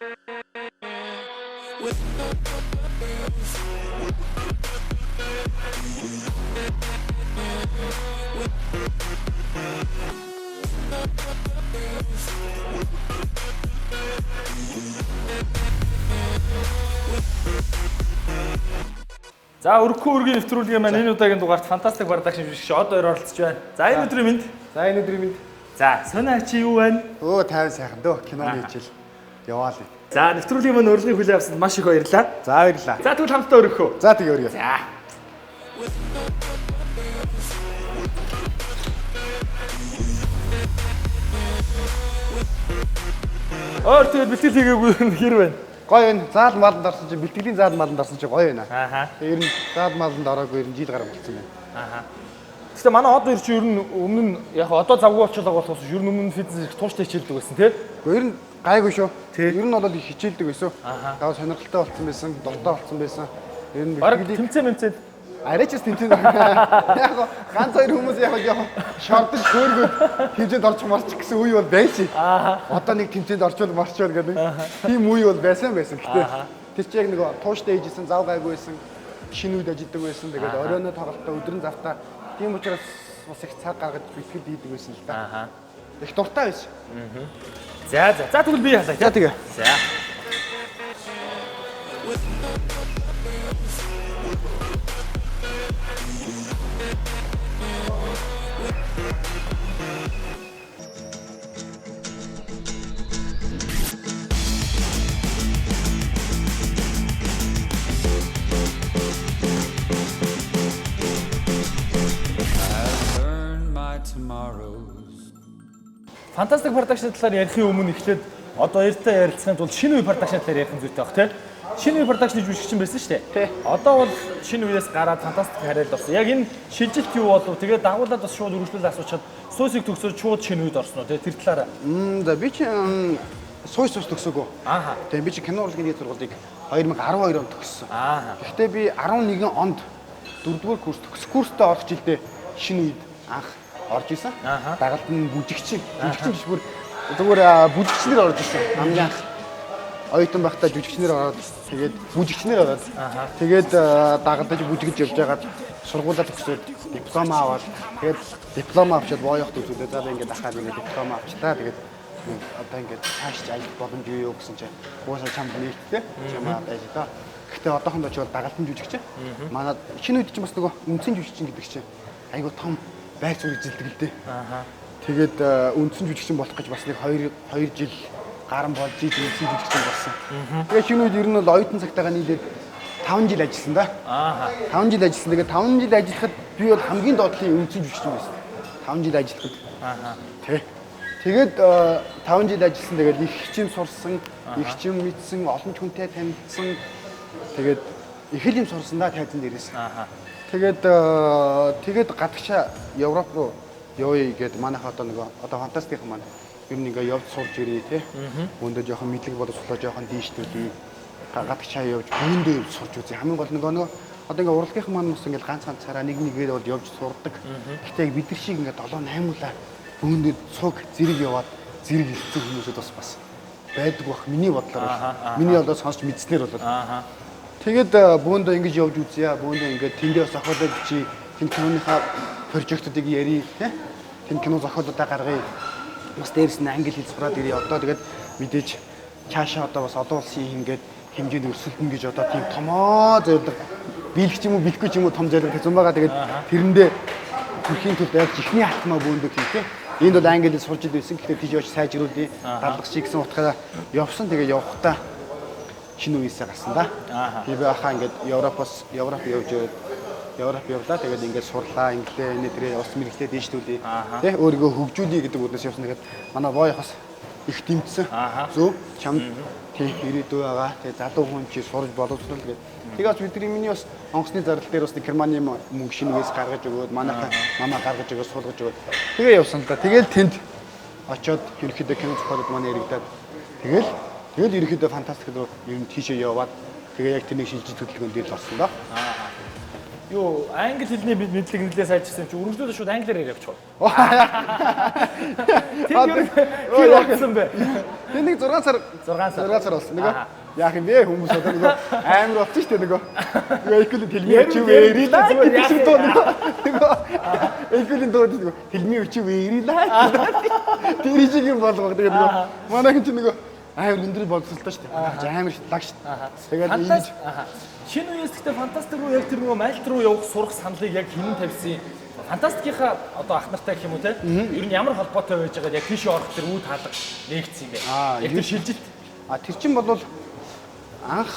За өргөхгүй өргийн нэвтрүүлгийн маань энэ удаагийн дугаарт Fantastic Production жүжигч од хоёр оролцож байна. За энэ өдрийн мэнд. За энэ өдрийн мэнд. За Сониа чи юу байна? Өө тайван сайхан дөө киноны хичээл яваал. За нэвтрүүлгийн маань урилгыг хүлээн авсанд маш их баярлалаа. За баярлалаа. За тэгвэл хамтдаа өргөхөө. За тэгээ өргөе. За. Өөр тэгээд бэлтгэл хийгээгүй хэр байна? Гоё байна. Заал маланд орсон чинь бэлтгэлийн заал маланд орсон чинь гоё байна. Ааха. Ер нь заал маланд ороогүй ер нь жил гарan болсон байна. Ааха. Гэхдээ манай од хоёр чи ер нь өмнө нь яг одоо завгүй болчихлоо болохоос ер нь өмнө нь фитнес их тууштай хичээлдэг байсан тий? Гэхдээ ер нь гайгүй шүү. Ер нь бол их хичээлдэг байсан. Даваа сонирхолтой болсон байсан, дуртай болсон байсан. Ер нь Бараг бэлтгэлийг тэмцээн мэмцээд арай ч тэмцээн. Яг го ганц хоёр хүмүүс яг яг шордож хөөргөөд хэмжээнд орчих марчих гэсэн үе бол байсан. Одоо нэг тэмцээнд орчвол марчвал гэдэг. Тийм үе бол байсан байсан. Гэтэ тэр чи яг нэг тууштай ээжсэн, зав гайгүй байсан, шинэ үед ажилдаг байсан. Тэгээд оройно тоглолтоо өдрөн завтаа. Тийм учраас бас их цаг гаргаж бэлтгэл хийдэг байсан л да. Их дуртай байсан. За за. За тэгвэл би халаа. За тэгээ. За. Burn my tomorrows. Fantastic Production талаар ярихын өмнө эхлээд одоо хоёртой ярилцахын тулд шинэ үе production талаар ярих нь зүйтэй баг тий. Шинэ үе production-ы жүжигчин байсан шүү дээ. Тий. Одоо бол шинэ үеэс гараад Fantastic харьяалд орсон. Яг энэ шилжилт юу болов? Тэгээд дагуулад бас шууд үргэлжлүүл асуучаад сүүсийг төгсөөд шууд шинэ үед орсон уу тий тэр талаараа. За би чи сууй сус төгсөөгөө. Ааха. Тэгээ би чи кино урлагийн нийт сургуулийг 2012 онд төгссөн. Ааха. Гэхдээ би 11 онд 4-р курс төгсөх курстээ орох жилдээ шинэ үед анх орж исэн. Ааха. Дагалд нь бүжигчин. Бүжигчин биш бүр зүгээр бүжигчнэр орж исэн. Хамгийн анх оюутан байхдаа жүжигчнэр ороод тэгээд бүжигчнэр ороод тэгээд дагалдаж бүжигж явж байгаад сургуулаа төгсөөд диплом аваад тэгээд диплом авчиад боёхт үзүүлээ. За би ингээд ахаад ингээд диплом авчлаа. Тэгээд одоо ингээд цааш ажиллах боломж юу юу гэсэн чинь уусаа чамд нээлттэй чамаа ажиллаа. Гэхдээ одоохондоо чи бол дагалдан жүжигч. Манай шинэ үед чинь бас нөгөө үндсэн жүжигчин гэдэг чинь айгуу том байр суурь эзэлдэг л дээ. Тэгээд үндсэн жүжигчин болох гэж бас нэг 2 2 жил гарan болж иж үндсэн жүжигчин болсон. Тэгээд шинэ үед ер нь бол оюутан цагтаагаа нийлээд 5 жил ажилласан да. Ааха. 5 жил ажилласан. Тэгээд 5 жил ажиллахад би бол хамгийн доотлын үндсэн жүжигчин байсан. 5 жил ажиллахад. Ааха. Тэ. Тэгээд 5 жил ажилласан. Тэгээд их чим сурсан, их чим мэдсэн, олон ч хүнтэй танилцсан. Тэгээд их л юм сурсан да тайзан дээрээс. Ааха. Тэгээд тэгээд гадагшаа Европ руу явъя гэд манайх одоо нөгөө одоо фантастикийн маань ер нь ингээ явж сурж ирээ те. Өндөө жоохон мэдлэг боловсрлоо жоохон дийшлүүлье. Гадагшаа явж бүүндээ явж сурж үзье. Хамгийн гол нөгөө одоо ингээ урлагийнхан маань бас ингээ ганц ганцаараа нэг нэгээр бол явж сурдаг. Гэхдээ яг бид нар шиг ингээ 7 8 улаа бүүндээ цуг зэрэг яваад зэрэг ирсэн хүмүүсүүд бас бас байдаг бах миний бодлоор бол. Миний одоо сонсч мэдснээр бол. Ааха. Тэгээд бөөндөө ингэж явж үзье. Бөөндөө ингээд тэндээ бас зохиолоо бичиж, тэнд киноныхаа прожектуудыг ярий, тэ? Тэнд кино зохиолуудаа гаргая. Бас дээрэс нь англи хэл сураад ирье. Одоо тэгээд мэдээж цаашаа одоо бас олон улсын ингээд хэмжээнд өрсөлдөн гэж одоо тийм томоо зорилго биелэх ч юм уу биелэхгүй ч юм уу том зорилго тавьсан байгаа. Тэгээд тэрэндээ хүрэхийн тулд яг жихний хатмаа бөөндөө хийх тэ? Энд бол англи хэл сурч ид байсан. Гэхдээ тийж очиж сайжруулъя, дадлах шиг гэсэн утгаараа явсан. Тэгээд явахдаа шинэ үеэсээ гарсан да. Би бахаа ингээд Европоос Европ явж Европ явлаа. Тэгээд ингээд сурлаа, инглээ, энэ тэрээ ус мэрэгтэй дээшлүүлээ. Тэ өөрийгөө хөгжүүлье гэдэг үднэс явсан. Тэгээд манай боёхос их дэмжсэн. Зөв чамд тий ирээдүй байгаа. Тэгээд залуу хүн чи сурж боловсрол тэгээд тэгээд бас бидний миний бас онгоцны зардал дээр бас нэг Германы мөнгө шинэ үеэс гаргаж өгөөд манайхаа мамаа гаргаж өгөөд суулгаж өгөөд тэгээ явсан л да. Тэгэл тэнд очоод ерөнхийдөө кино зохиолууд маань яригадаад тэгэл ерөнхийдөө фантастик руу ер нь тийшээ яваад тэгээ яг тэрнийг шилжиж хөдөлгөөн дээр л орсон доо. Юу англи хэлний мэдлэг нэлээ сайжирсан юм чи үргэлжлүүлээ шууд англиар яриа явчих. Тэр юу хэр болсон бэ? Тэр нэг 6 сар 6 сар. 6 сар болсон. Нөгөө яах юм бэ хүмүүс одоо нөгөө амар болсон шүү дээ нөгөө. Нөгөө Экүлийн телми өчив эрилээ гэдэг шиг дуу нөгөө. Нөгөө Экүлийн дуу нөгөө телми өчив эрилээ. Тэр шиг юм болгоо. Тэгээд нөгөө манайхан чи нөгөө амар өндөр боловсролтой шүү дээ. Амар лаг шүү дээ. Тэгээд ингэж шинэ үеэс гэхдээ фантастик руу яг тэр нөгөө майлт руу явах сурах саналыг яг хинэн тавьсан. Фантастикийнхаа одоо ах нартай гэх юм уу те? Ер нь ямар холбоотой байж байгаад яг тийшээ орох тэр үе таалга нэгдсэн юм бэ? Яг тэр шилжилт. А тэр чинь бол анх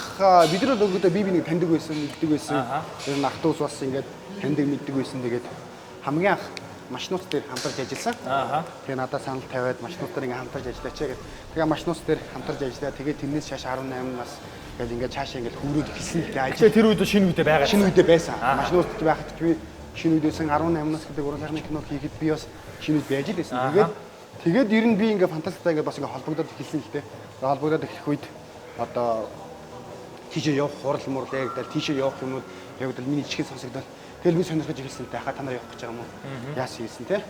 бид нар бол өгөөдөө бие биенийг таньдаг байсан, мэддэг байсан. Тэр нь ах дүүс бас ингээд таньдаг мэддэг байсан. Тэгээд хамгийн анх машинууд дээр хамтарч ажилласан. Тэгээ надад санал тавиад машинууд дээр ингээд хамтарч ажиллаач гэх. Тэгээ машинууд дээр хамтарч ажиллаа. Тэгээ тэрнээс чааш 18 нас гэл ингээд цаашаа ингээд хүүрээд эхэлсэн л дээ. Тэгээ тэр үед шинэ үедээ байгаа. Шинэ үедээ байсан. Машинууд байхад би шинэ үедээсэн 18 нас гэдэг уран сайхны кино хийхэд би бас шинэ үед байж л байсан. Тэгээд ер нь би ингээд фантастиктай ингээд бас ингээд холбогдоод эхэлсэн л дээ. Холбогдоод эхлэх үед одоо тийшээ явах хурал мурал яригдал, тийшээ явах юмнууд яригдал миний ичхэн сонсогдол. Тэгэл би сонирхож эхэлсэн те. Хаа та нар явах гэж байгаа юм уу? Яасан хийсэн те.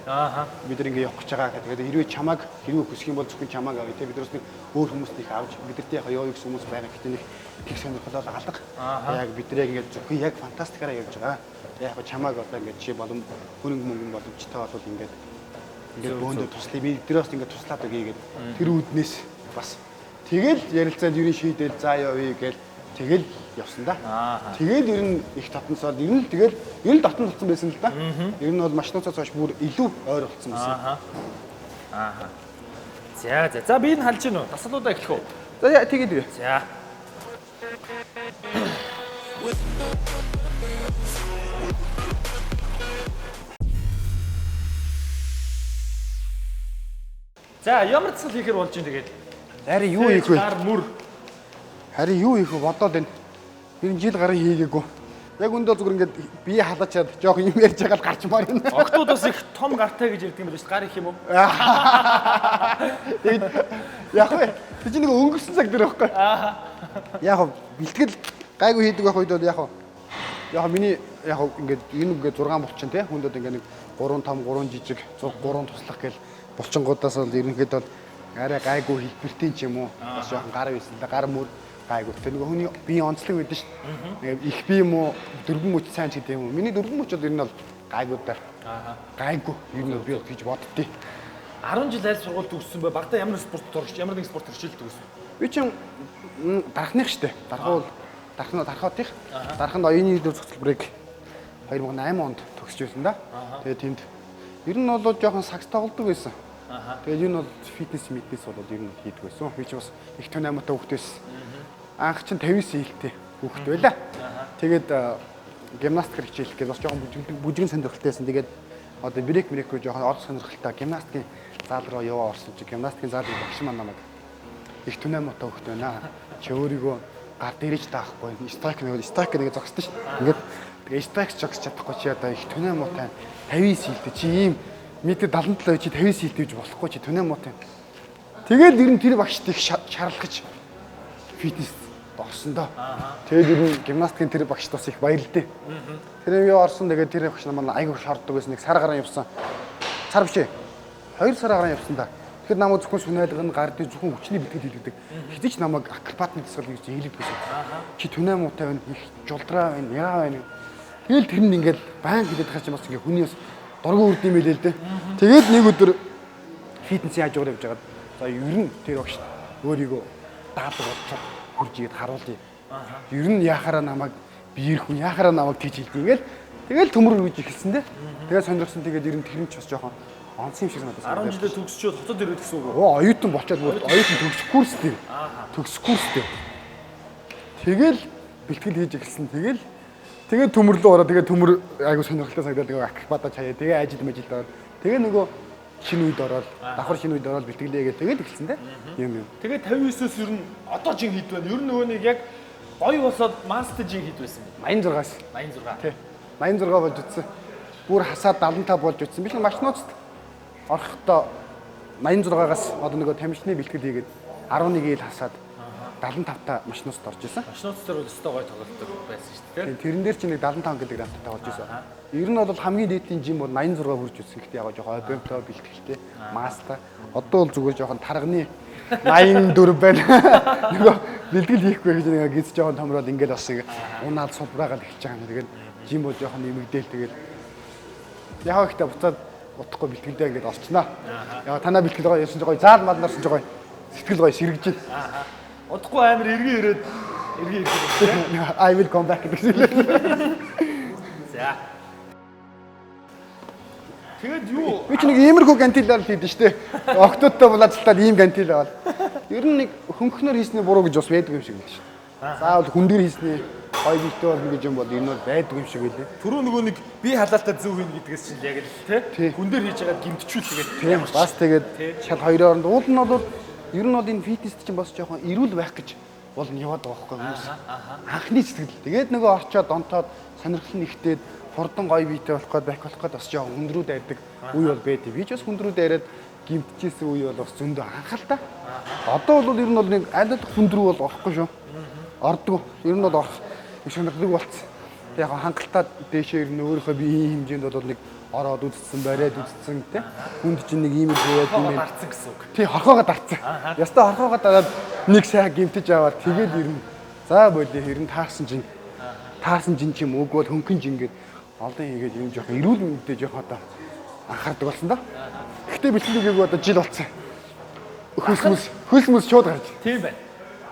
Бид нар ингэ явах гэж байгаа. Тэгээд хэрвээ чамааг хэрвээ хүсэх юм бол зөвхөн чамааг авъя те. Бид нар бас нэг өөр хүмүүст их авч бидэрт яг ёо гэсэн хүмүүс байгаа гэхдээ нэг тэг сонирхол бол алга. Яг бид нар яг ингэ зөвхөн яг фантастикаараа явж байгаа. Яг чамааг одоо ингэ чи болон хөрөнгө мөнгө боломжтой бол ингээд ингээд бөөндөө туслая. Би бид нар бас ингэ туслаад өгье гэд тэр үүднээс бас тэгэл ярилцаад ерөн шийдэл за явъя гэл тэгэл явсан да. Тэгээд ер нь их татансаар ер нь тэгэл ер нь татан болсон байсан л да. Ер нь бол машинуудаас хойш бүр илүү ойр болсон байсан. За за. За би энэ халж гин үү? Дасгалуудаа эхлэх үү? За тэгээд үү. За. За ямар дасгал хийхээр болж ин тэгээд? Харин юу хийх вэ? Гар мөр. Харин юу хийх вэ? Бодоод байна. Тэр нь жил гарын хийгээгүй. Яг үндэ зүгээр ингээд бие халаачаад жоох юм ярьж байгаа л гарчмаар байна. Октод бас их том гартай гэж ярьдаг юм байна шүү дээ. Гар их юм уу? Тэгээд яг вэ? Тэр чинь нэг өнгөрсөн цаг дээр байхгүй. Яг бэлтгэл гайгүй хийдэг байх үед бол яг яг миний яг ингээд энэ ингээд 6 булчин те хүндэд ингээд нэг 3 том 3 жижиг 3 туслах гэл булчингуудаас бол ерөнхийдөө арай гайгүй хэлбэртэй ч юм уу бас жоохон гар байсан л гар мөр гайгүй. Тэр нөгөө хүний биеийн онцлог байдаг шүү дээ. Их бие юм уу дөрвөн мөч сайн ч гэдэг юм уу. Миний дөрвөн мөч бол ер нь бол гайгүй даа. Гайгүй ер нь би бол гэж боддتي. 10 жил аль сургуульд төгссөн бэ? Багадаа ямар спорт туршиж, ямар нэг спорт хичээлдэг гэсэн? Би чинь дархных шүү дээ. Дархуул дархна дархаатих. Дарханд оюуны төлөв хөтөлбөрийг 2008 онд төгсөж байсан да. Тэгээд тэнд ер нь бол жоохон сакс тоглодог байсан. Тэгээд энэ бол фитнес митнес бол ер нь хийдэг байсан. Би ч бас их тон аймаатай хүүхэд байсан. Анх чинь 59 жилтэй хүүхэд байлаа. Тэгээд гимнастикээр хичээлэх гэж бас жоохон бүжгэн сонирхолтой байсан. Тэгээд одоо брейк рүү жоохон орох сонирхолтой гимнастикийн зал руу яваа орсон чинь гимнастикийн заалын багш маань намайг их тон аймаатай хүүхэд байна. Чи өөрийгөө гар дээрэж даахгүй. Стайк нэг стайк нэг зогсдоо шүү. Ингээд тэгээ стайк зогсож чадахгүй чи одоо их тон аймаатай 59 жилтэй чи ийм метр 77 чи 59 жилтэй гэж болохгүй чи түнэ муутай. Тэгээд ер нь тэр багшд их шаарлахж фитнес орсон доо. Тэгээд ер нь гимнастикийн тэр багшд бас их баярлалаа. Тэр юу орсон тэгээд тэр багш нар маань айгүй шаарддаг байсан. Нэг сар гарan явсан. Сар биш ээ. 2 сар гарan явсан да. Тэгэхээр намайг зөвхөн сүнайлгын гар дээр зөвхөн хүчний бэлтгэл хийлгэдэг. Хэзээ ч намайг акробатны дасгал гэж хийлгэдэг байсан. Чи түнэ муутай байна, их жулдраа байна, яа байна. Тэгэл тэр нь ингээл баян хэлээд байгаа чинь бас ингээ хүний бас дургу үрд юм хэлээ л дээ. Тэгээд нэг өдөр фитнесийн хажуугаар явж байгаад за ер нь тэр багш өөрийгөө даалга болцоо хурж игээд харуулъя. Ер нь яхаараа намайг биерх хүн яхаараа намайг тийж хэлдэг ингээл тэгэл төмөр үргэж эхэлсэн дээ. Тэгээд сонирхсон тэгээд ер нь тэр нь ч бас жоохон онцгой юм шиг санагдсан. 10 жилээ төгсчөөд хотод ирээд гэсэн үг үү? Оо оюутан болчоод бүр оюутан төгсөх курс дээр. Төгсөх курс дээр. Тэгэл бэлтгэл хийж эхэлсэн. Тэгэл тэгээд төмөрлөө ороо тэгээд төмөр айгу сонирхолтой санагдаад тэгээд акробата чаяа тэгээ ажил мажилд ороод тэгээ нөгөө шинэ үед ороод давхар шинэ үед ороод бэлтгэлээ гээл тэгээд эхэлсэн те юм юм. Тэгээд 59-өөс ер нь одоо жин хэд байна? Ер нь нөгөө нэг яг гоё болоод мастер жин хэд байсан бэ? 86-аас. 86. Тий. 86 болж үтсэн. Бүр хасаад 75 болж үтсэн. Би ч машинуудад орохдоо 86-аас одоо нөгөө тамирчны бэлтгэл хийгээд 11 ил хасаад 75 та машинуст орж исэн. Машинууд дээр бол өстой гоё тоглолтог байсан шүү дээ. Тэрэн дээр чинь нэг 75 кг-тай тоглож исэн. Ер нь бол хамгийн дээдлийн жим бол 86 хүрч үзсэн. Гэхдээ яг жоохон объемтой бэлтгэлтэй, маастай. Одоо бол зүгээр жоохон тарганы 84 байна. Нөгөө бэлтгэл хийхгүй гэж нэг гиз жоохон томроод ингээл бас ингээ унаал сулбраагаад эхэлж байгаа юм. Тэгээд жим бол жоохон нэмэгдээл тэгээд яг ихтэй буцаад утахгүй бэлтгэлдээ ингээд орчноо. Яг танаа бэлтгэл гоё явсан ч гоё заал мал нарсан ч гоё сэтгэл гоё сэргэж байна. Удахгүй амар эргэн ирээд эргэн ирэх. I will come back гэдэг шиг. За. Тэгээд юу? Би ч нэг иймэрхүү гантилаар л хийдэж штэ. Октодтой булаацалтаад ийм гантил аваад. Ер нь нэг хөнгөхнөр хийсний буруу гэж бас байдаг юм шиг л шүү. Заавал хүн дээр хийсний гоё биетэй болно гэж юм бол энэ бол байдаг юм шиг үлээ. Түрүү нөгөө нэг би халаалтаа зөв хийнэ гэдгээс чинь яг л тий хүн дээр хийж байгаад гимтчүүл тэгээд Тийм бас тэгээд шал хоёрын оронд уул нь бол ер нь бол энэ фитнест чинь бас жоохон эрүүл байх гэж бол нь яваад байгаа байхгүй хүмүүс. Анхны сэтгэл. Тэгээд нөгөө орчоод донтоод сонирхол нь ихтээд хурдан гоё биетэй болох гээд байх болох гээд бас жоохон хүндрүү дайрдаг үе бол байдаг. Би ч бас хүндрүү дайраад гимтчихсэн үе бол бас зөндөө анхаал та. Одоо бол ер нь бол нэг аль аль хүндрүү бол орохгүй шүү. Ордгоо. Ер нь бол орох их сонирхдаг болцсон. Тэг яг хангалттай дээшээ ер нь өөрийнхөө биеийн хэмжээнд бол нэг ороод үзсэн, бариад үзсэн тий. Хүнд чинь нэг ийм л байд юм байна. Дарцсан гэсэн үг. Тий, хорхоогоо дарцсан. Ястаа хорхоогоо дараад нэг сайн гимтэж аваад тэгэл ер нь за болио ер нь таарсан чинь таарсан жин ч юм ууг бол хөнгөн жин гээд олон хийгээд юм жоох эрүүл мэндэд жоох одоо анхаардаг болсон да. Гэхдээ бэлтгэл үгээг одоо жил болцсон. Хөлс мөс шууд гарч. Тийм байна.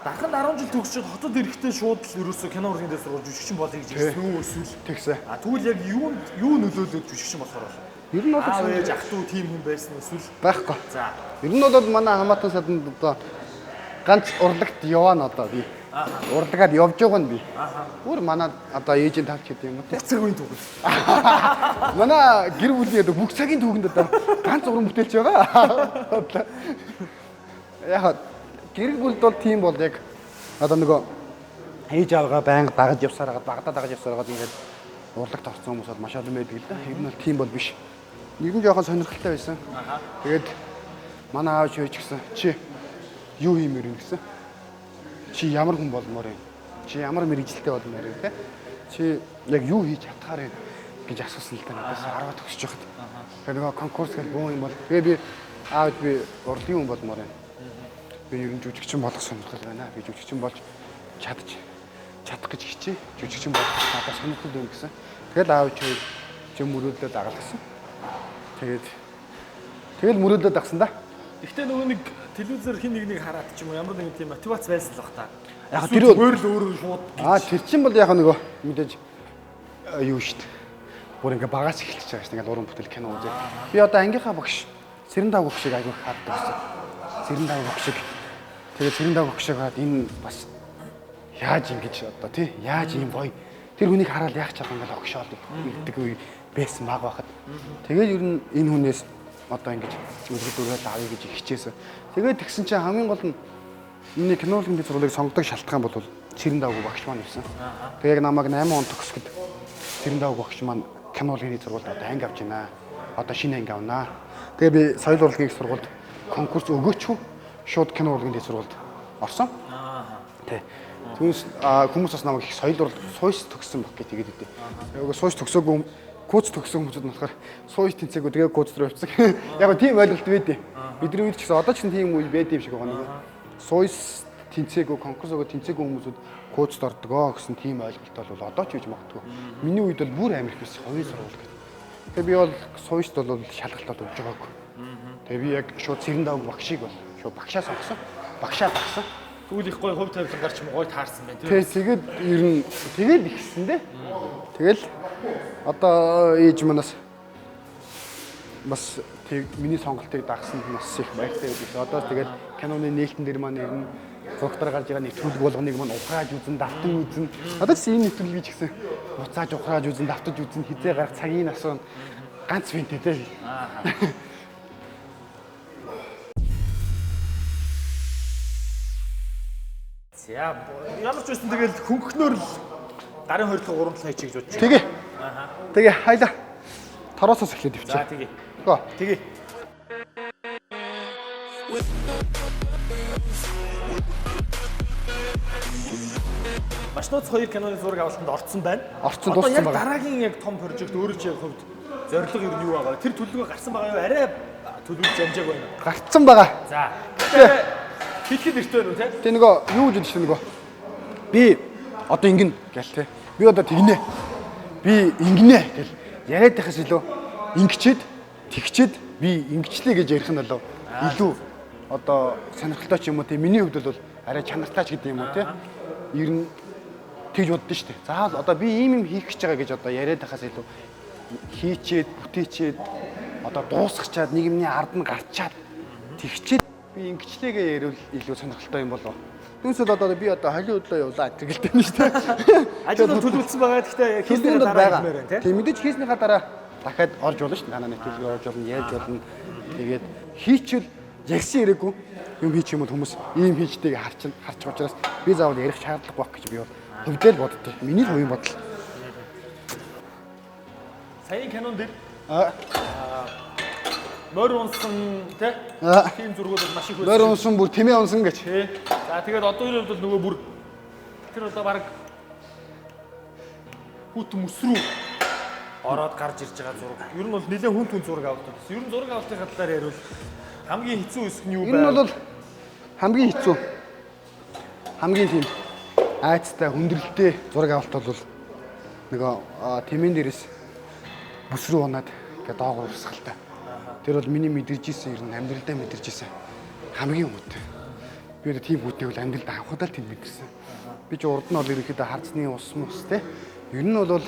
Дархан 10 жил төгсчөөд хотод ирэхдээ шууд л ерөөсөө кино урлагийн дэс рүү жүжигчин болъё гэж ирсэн үү эсвэл тэгсэн. А тэгвэл яг юунд юу нөлөөлөөд жүжигчин болохоор бол? Ер нь бол аав ээж ах トゥ тийм хүн байсан эсвэл байхгүй. За. Ер нь бол манай хамаатан саданд одоо ганц урлагт яваа нь одоо би. Урлагаар явж байгаа нь би. Өөр манай одоо ээжийн тавч гэдэг юм уу те. Бүх цагийн түүхэнд. Манай гэр бүлийн одоо бүх цагийн түүхэнд одоо ганц уран бүтээлч байгаа. Яг гэр бүлд бол тийм бол яг одоо нөгөө ээж авгаа байнга дагаж явсаар хагаад багадаа дагаж явсаар хагаад ингээд урлагт орсон хүмүүс бол маш олон байдаг л да. Ер нь бол тийм бол биш. Нэг нь жоохон сонирхолтой байсан. Тэгээд манай аав чойч гэсэн чи юу хиймээр юм гэсэн. Чи ямар хүн болмоор юм? Чи ямар мэрэгжилтэй болмоор юм те? Чи яг юу хийж чадхаар юм гэж асуусан л да надаас 10 төгсөж байхад. Тэгээд нөгөө конкурс гэл бөөн юм бол тэгээ би аавд би урлагийн хүн болмоор юм. Би ер нь жүжигчин болох сонирхол байна. Би жүжигчин болж чадах гэж хичээ. Жүжигчин болох надад сонирхол байна гэсэн. Тэгэл аав чи чи мөрөөдлөө дагалгасан. Тэгээд тэгэл мөрөөдлөө дагсан да. Гэхдээ нөгөө нэг телевизээр хин нэг нэг хараад ч юм уу ямар нэгэн тийм мотивац байсан л бах та. Яг тэр өөр л өөрөө шууд. Аа тэр чинь бол яг нөгөө мэдээж юу шүү дээ. Бүр ингээ багаас эхэлж байгаа шүү дээ. Ингээл уран бүтээл кино үзээ. Би одоо ангийнхаа багш Сэрэн дав багшийг айгүй хардаг байсан. Сэрэн дав багшиг. Тэгээд Сэрэн дав багшиг хараад энэ бас яаж ингэж одоо тий яаж ийм гоё тэр хүнийг хараад яах чад ингээл огшоол ирдэг үе байсан баг байхад. Тэгээд ер нь энэ хүнээс одоо ингэж үлгэр дуурайл авъя гэж хичээсэн. Тэгээд тэгсэн чинь хамгийн гол нь миний кинологийн сургуулийг сонгодог шалтгаан бол Сэрэн давг багш маань байсан. Тэгээд яг намайг 8 он төгсгöd Сэрэн давг багш маань кинологийн сургуульд одоо анги авч байна. Одоо шинэ анги авнаа. Тэгээ би соёл урлагийн их сургуульд конкурс өгөөчгүй шууд кино урлагийн сургуульд орсон. Тэ. Түүнээс хүмүүс бас намайг их соёл урлаг сууйс төгссөн баг гэж тэгээд өгдөө. Яг сууйс төгсөөгүй куц төгссөн хүмүүсүүд нь болохоор сууйс тэнцээгүй тэгээ куц руу явцсан. Яг нь тийм ойлголт байдیں۔ Бидний үед ч гэсэн одоо ч тийм үе байд юм шиг байгаа нэг. Сууйс тэнцээгүй конкурс өгөө тэнцээгүй хүмүүсүүд куцд ордгоо гэсэн тийм ойлголт бол одоо ч үж магадгүй. Миний үед бол бүр амар их байсан хувийн сургууль гэдэг. Тэгээ би бол сууйст бол шалгалт бол өгж байгаагүй. Тэгээ би яг шууд Сэрэн давг багшийг бол шууд багшаа сонгосон. Багшаа дагсан. Тэгвэл их гоё хувь тавилангаар ч юм гоё таарсан байна тийм. Тэгээд ер нь тэгэл ихсэн дээ. Тэгэл одоо ээж манаас бас тэг миний сонголтыг дагсан нь бас их баяртай байдаг. Одоо тэгэл киноны нээлтэн дээр маань ер нь зургатаар гарч байгаа нэвтрүүлэг болгоныг маань ухрааж үзэн, давтан үзэн. Одоо ч энэ нэвтрүүлгийг ч гэсэн буцааж ухрааж үзэн, давтаж үзэн, хизээ гарах цагийн асуун ганц винтэй те. За ямар ч байсан тэгэл хөнгөхнөр л гарын хорилго 3 7 хийчих гэж бодчих. Тэгээ. Тэгээ хайла. Тороосоос эхлээд явчих. За тэгээ. Го. Тэгээ. Маш нууц 2 киноны зураг авалтанд орцсон байна. Орцсон, Одоо дууссан яг байгаа. дараагийн яг том project өөрөө чи яг хувьд зорилго ер нь юу байгаа вэ? Тэр төлөвлөгөө гарсан байгаа юу? Арай төлөвлөж амжааг байна. Гарцсан байгаа. За. Тэгэхээр хэлэхэд эрт байна уу те? Тэ нөгөө юу гэж хэлсэн нөгөө би одоо ингэнэ гэл те. Би одоо тэгнэ. Би ингэнэ гэл яриад байхаас илүү ингэчээд тэгчээд би ингэчлээ гэж ярих нь болов илүү одоо сонирхолтой ч юм уу те. Миний хувьд бол арай чанартай ч гэдэг юм уу те. Ер нь тэгж боддоо шүү дээ. Заавал одоо би ийм юм хийх гэж байгаа гэж одоо яриад байхаас илүү хийчээд бүтээчээд одоо дуусгачаад нэг юмны ард нь гарчаад тэгчээд би ингэчлээгээ яриул илүү сонирхолтой юм болов. Түүнээс бол одоо би одоо Холливудлоо явлаа гэдэг л дээ шүү дээ. Ажил бол төлөвлөсөн байгаа. Гэхдээ хийснээр Төлөвлөлт дараа байгаа. хэлмээр байна те. Тийм мэдээж хийснийхаа дараа дахиад орж болно шүү дээ. Танаа нэвтрүүлгээр орж болно, ярьж болно. Тэгээд хийчвэл ярьсан яриаггүй юм хийчих юм бол хүмүүс ийм хийжтэйг харчин харчих учраас би заавал ярих шаардлага байх гэж би бол хувьдаа л боддоо. Миний л хувийн бодол. Саяын кинон дээр Аа. морь унсан те. Аа. Тийм зургууд бол маш их байсан. Морь унсан бүр тэмээ унсан гэж. Тий. За тэгээд одоо энэ хувьд бол нөгөө бүр тэр одоо баг хүүт мөс рүү ороод гарч ирж байгаа зураг. Ер нь бол нэлээд хүн түн зураг авалт байсан. Ер нь зураг авалтын талаар яриул хамгийн хэцүү хэсэг нь юу Энэ байв? бол хамгийн хэцүү. Хамгийн тийм айцтай хүндрэлтэй зураг авалт бол нөгөө тэмээн дээрээс бүс рүү унаад ингээ доогуур урсгалтай. Тэр бол миний мэдэрч исэн ер нь амьдралдаа мэдэрч исэн хамгийн хүйтэн. Би одоо тийм хүйтнийг бол амьдралд анх удаа л тийм мэдэрсэн. Би ч урд нь бол ерөнхийдөө харцны ус мус те. Ер нь бол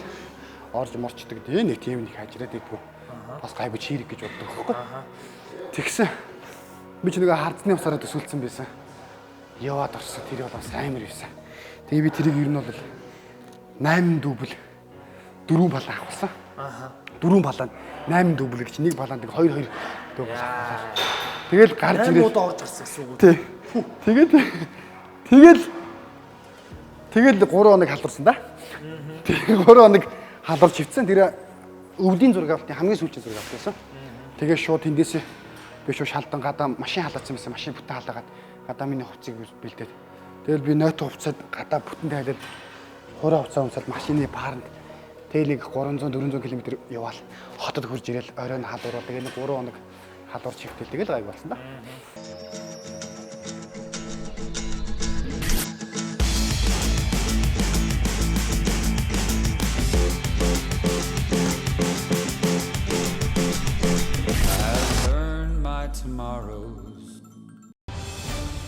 орж морчдөг дээ нэг тийм нэг хажираад идэггүй. Бас гайгүй чирэг гэж боддог байхгүй. Тэгсэн. Би ч нөгөө хардны усаараа төсөөлсөн байсан. Яваад орсон. Тэр бол бас амар байсан. Тэгээ би тэрийг ер нь бол 8 дүүбэл 4 балан авахсан. Аа. 4 балан 8 дүүбэл гэж нэг баланд 2 2 дүүбэл авахсан. Тэгэл гарч 8 ирээ. удаа орж гарсан гэсэн үг үү? Тий. Тэгээд тэгэл тэгэл 3 хоног халуурсан да. Тэгээ 3 хоног халуурч хөвцөн. Тэр өвлийн зураг авалтын хамгийн сүүлийн зураг авалт байсан. Тэгээ шууд тэндээсээ би шууд шалдан гадаа машин халаацсан байсан. Машин бүтэн халаагаад гадаа миний хувцсыг бэлдээд. Тэгэл би нойтон хувцсад гадаа бүтэн тайлал хураа хувцас өмсөд машины бааранд тэгэл нэг 300 400 км яваал хотод хурж ирэл оройн халуурал тэгээ нэг 3 хоног халуурч хөвтөл тэгэл гайг болсон да. I've learned my tomorrows.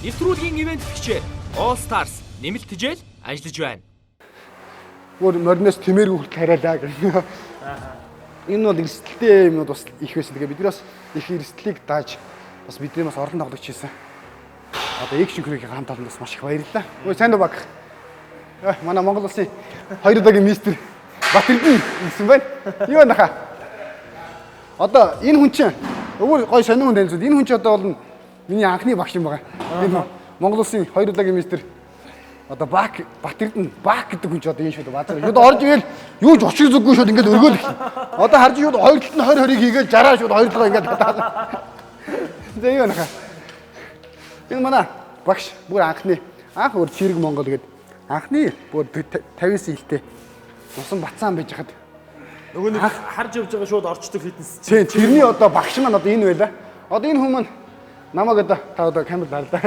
Нэвтрүүлгийн ивент тэгчээр All Stars нэмэлт тижэл ажиллаж байна. Өөр мориноос тэмээргүй хүртэл хариалаа гэх. Энэ бол эрсдэлтэй юмнууд бас их байсан. Тэгээ бид нар бас их эрсдлийг дааж бас бидний бас орон тоглогч хийсэн. Одоо Action Crew-ийн хамт олонд бас маш их баярлалаа. Ой сайн уу баг. Манай Монгол улсын хоёр удаагийн мистер Батэрдэн ирсэн байна. Юу байна хаа? Одоо энэ хүн чинь өөр гой сонин хүн танилцуул. Энэ хүн чинь одоо бол миний анхны багш юм байгаа. Энэ хүн Монгол улсын хоёр удаагийн мистер одоо Бак Батэрдэн Бак гэдэг хүн ч одоо энэ шууд базар. Шууд орж ирэл юу ч учир зүггүй шууд ингээд өргөөл эхэлнэ. Одоо харж шууд хоёр талд нь 20 20-ыг хийгээл 60 шууд хоёр талгаа ингээд татаад. За юу нахаа. Энэ манай багш бүр анхны анх өөр чирэг Монгол гээд анхны бүр 59 илтэй усан бацаан байж хад. Нөгөө нэг харж явж байгаа шууд орчдөг фитнес. Тийм тэрний одоо багш маань одоо энэ байла. Одоо энэ хүн маань намайг одоо та одоо камер даа л да.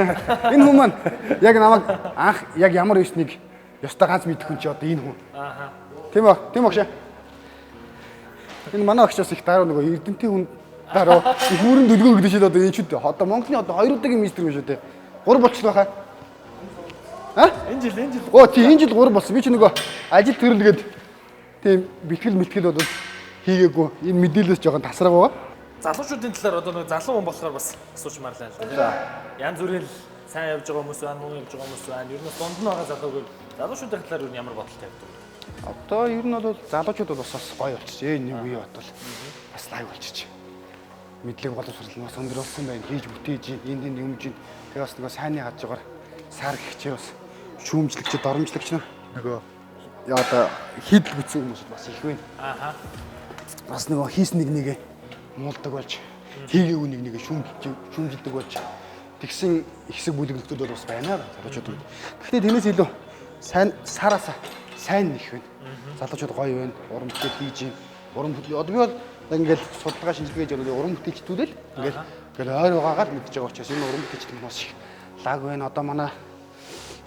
Энэ хүн маань яг намайг анх яг ямар юмсныг ёстой ганц мэдэх хүн чи одоо энэ хүн. Ааха. Тийм үү? Тийм багш. Энэ манай багш бас их дараа нөгөө Эрдэнтийн хүн дараа их бүрэн дүлгөө гэдэг шид одоо энэ шид одоо Монголын одоо хоёр удаагийн министр юм шүү дээ. Гур болчихлоо хаа. А? Энэ жил энэ жил Оо тий энэ жил гур болсон. Би чи нөгөө ажил төрөлгээд тийм бэлтгэл мэлтгэл бол хийгээгүй. Энэ мэдээлэлээс жоохон тасраг байгаа. Залуучуудын талаар одоо нэг залуу хүн болохоор бас асуучмаар л байна л да. Янз бүрийн л сайн явж байгаа хүмүүс байна, муу явж байгаа хүмүүс байна. Ер нь дунд нь байгаа залууг залуучуудын талаар ер нь ямар бодолтой явдаг вэ? Одоо ер нь бол залуучууд бол бас гоё болчихжээ. Нэг үе бодвол бас лайв болчихжээ. Мэдлэг боловсрол нь бас өндөр болсон байна. Хийж бүтээж, энд энд юмж. Тэгээ бас нөгөө сайнны хаж байгаа сар гихчээ бас шүүмжлэгч, доромжлогч нар нөгөө яа одоо хийдэл бүтсэн хүмүүс бас их байна. Ааха. Бас нөгөө хийс нэг нэгэ муулдаг болж, хийгээгүй нэг нэгэ шүүмжилдэг болж тэгсэн хэсэг бүлэг нөхдүүд бол бас байна залуучууд. Гэхдээ тэрнээс илүү Сайн сараасаа сайн их байна. Залуучууд гоё байна. Уран бүтээл хийж юм. Уран бүтээл одоо би бол ингээл судалгаа шинжилгээ хийж байгаа уран бүтээлчдүүд л ингээл ингээл ойр байгаагаар мэдж байгаа учраас энэ уран бүтээлчд маш их лаг байна. Одоо манай